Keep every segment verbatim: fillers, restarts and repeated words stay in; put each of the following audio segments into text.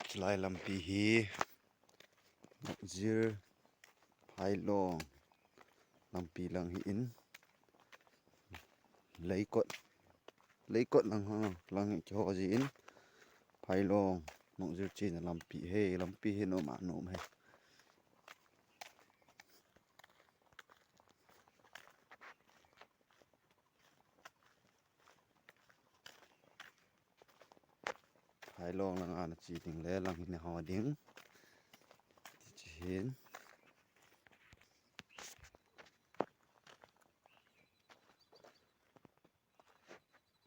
Chulai lampi hi Nokjir Phailong lampi lang hi in, Leikot, Leikot lang ha, lang hi kiho ji in, Phailong Nokjir chena lampi hi, lampi hi nom a nom hi. Phailong langa nache ding le lang hi naho ding. Tichu hin.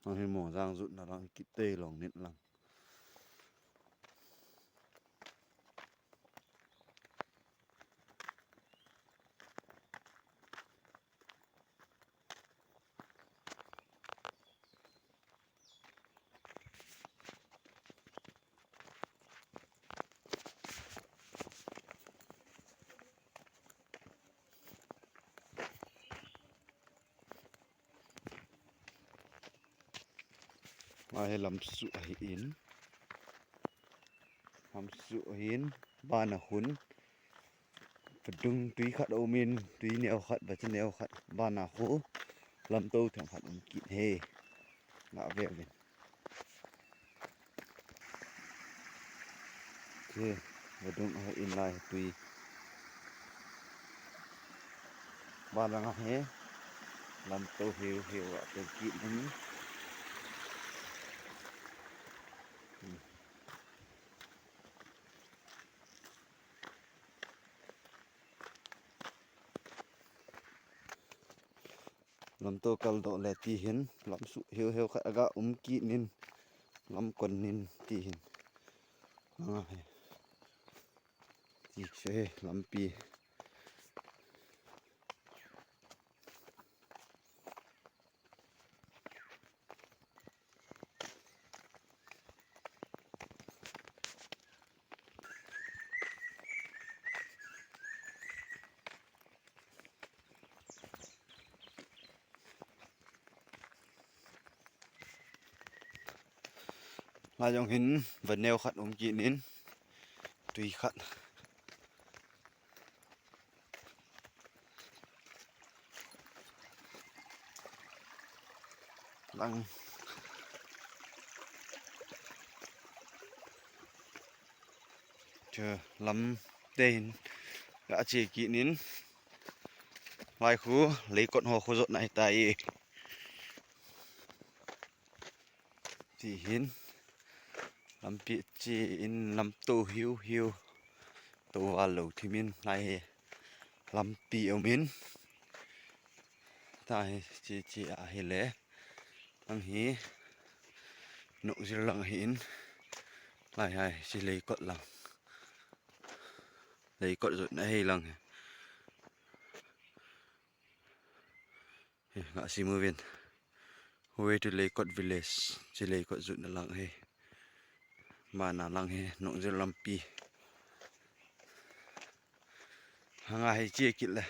Lang hi Mongjang jutna lang, Kittei Longnit lang. Ahi lamsuh ahi in. Lamsuh ahin, bana khun. Padung tui khat aumin, tui neo khat, bacha neo khat, bana khu lamto theng khat um kit e. Nga ve uvin. Che, padung ahin lai tui. Bana nga hi, lamto hiu hiu a tel kit in. Lamto kaldoh le tihin, lamsuh hiu hiu khat aga um kit in, lamkon in tihin. Nga hi. Tichu hi lampi. Lai jong hin, va neo khat um kit in, tui khat. Lang. Chu lam te hin, ga che kit in. Lai khu, Leikot ho khu jot na hi tai. Tihin, lampi che in lamto hiu hiu. To val lo thimin, lai hi lampi aumin. Tahi, che che ahi le. Lang hi, Nokjir lang ahi in. Lai hai, che Leikot lang. Leikot jot na hi lang hi. Hi, nga sim uvin. Way to Leikot village. Che Leikot jutna lang hi. Bana lang hi, Nokjir lampi. Hanga hi che kit le.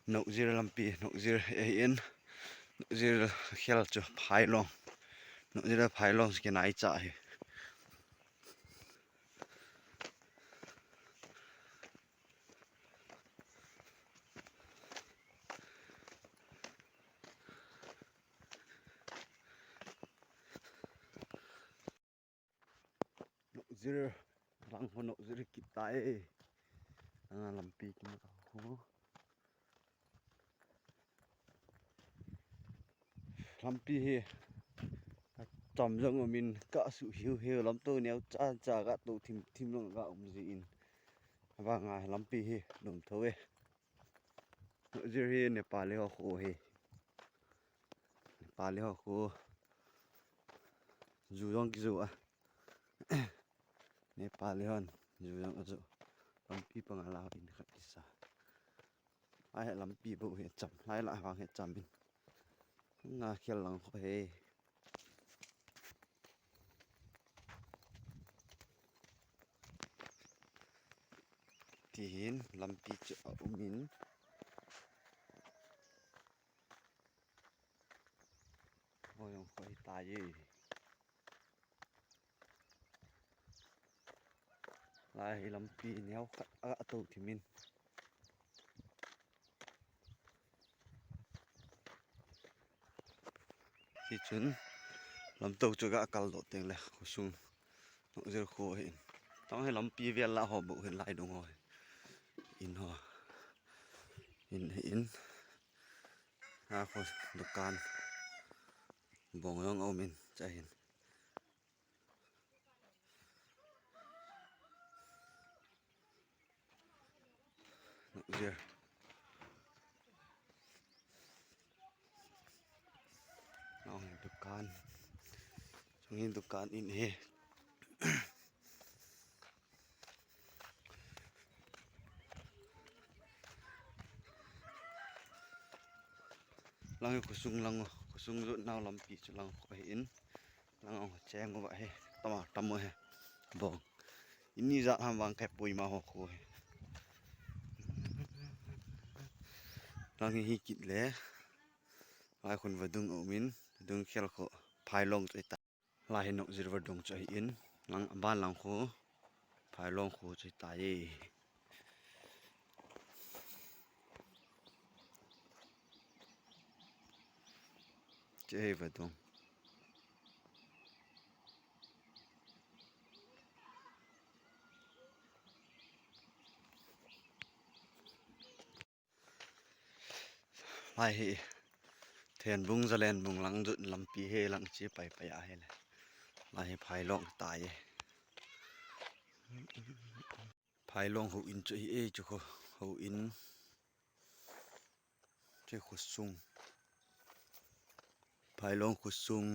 Nokjir lampi, Nokjir ahi in. Nokjir khel chu Phailong. Nokjir Phailong kinai cha hi. Nokjir, lang ho Nokjir kit tai. Anga lampi kimu ta ho. Lampi hi, acham jong umin kasuh hiu hiu lamto neo cha cha gato thim thim jong ga um ji in. Avanga lampi hi lum tho e. Nokjir hi Nepali ho khu hi. Nepali ho khu. Ju jong kiju a. Nepali hon ju jong aju. Lampi panga la in khat kisa. Ahi lampi bou hi cham. Lai la vang hi cham in. Nga khel lang khu hi. Tihin lampi chu a umin. Oi, oi, tai. Lai hi lampi neo khat a, a to thimin. Hichun lamto chu ga kal doh teng le khosung Nokjir kho hin. Tang hi lampi vel la ho bou hin lai dung ho hin. In ho. In hin. Ha kho dukan. Bong jong aumin cha hin. Nokjir. Nang dukan. Chung hi dukan in hi. Lang hi khosung lang, khosung jot nau lampi chu lang kho hin. Lang ang cheng uva hi. Tama, tamo hi. Bong. Ini jat ham vang kai pui ma ho kho hi. Lang hi kit le. Lai khun vadung aumin, vadung khel kho. Phailong chu ta. Lai hi Nokjir vadung chu ahin, lang aban lang kho, Phailong kho chu tai. Chu hi vadung. Lai hi Thenbung Zalenbung lang jot lampi hi lang chi pai pai a hi le. Lai hi Phailong tai. Phailong houin chu hi e chu kho houin. Chu khosung. Phailong khosung.